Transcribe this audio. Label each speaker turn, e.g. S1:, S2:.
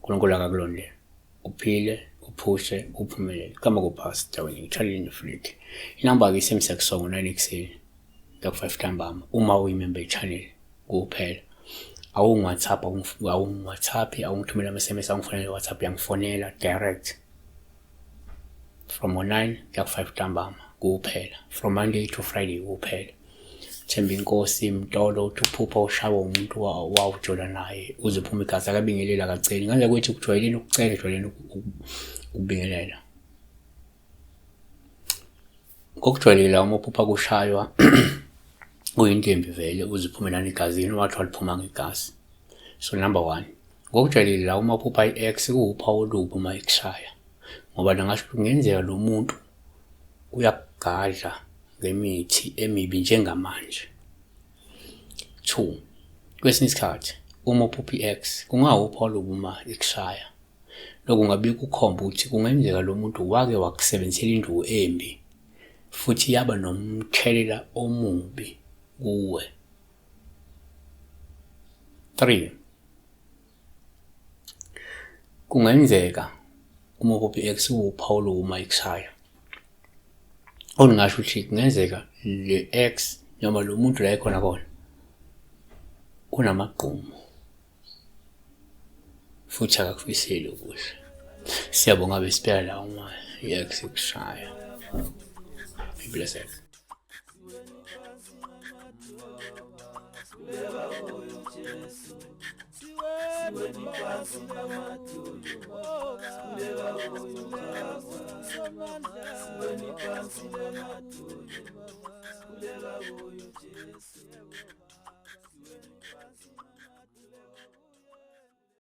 S1: uNkulunkulu akakulonde. Uphile, uphushe, uphumelele. Kama kuphasi endaweni ngithalile nefliki. Inamba ke isemsekusongo 9 ekuseni. Kuya ku-5 ntambama uma uyimember ye-channel kuphela. Awungi-WhatsApp, awungi-WhatsApp, awungithumela ama-SMS, awungifonela WhatsApp, uyangifonela direct. From ngo-9 kuya ku-5 ntambama kuphela. From Monday to Friday kuphela. Thembinkosi Mtolo uthi uphupha ushawa umuntu wawujola naye uze uphume igazi akabingeleli akaceli. Ngale kwethu kujwayeleni ukucela, kujwayeleni ukubingelela. Ngokujwayelekile uma uphupha kushaywa kuyinto embi vele uze uphume nanegazini wathi waliphuma ngegazi. So number one, ngokujwayelekile la uma uphupha i-ex kuwuphawu olubi uma ikushaya ngoba nangasho kungenzeka lo muntu uyakugadla ngemithi emibi njengamanje. Two, kwesinye isikhathi uma uphupha i-ex kungawuphawu olubi uma ikushaya. Lokhu kungabe kukhomba ukuthi kungenzeka lo muntu wake wakusebenzisela induku embi futhi yaba nomthelela omubi kuwe. 3 kungenzeka uma uphupha i-ex kuwuphawu uma ikushaya. Okungasho ukuthi kungenzeka le ex noma lo muntu la ekhona khona unamagqumu futhi akakufiseli okuhle. Siyabonga besibheka la uma i-ex ikushaya. Be blessed.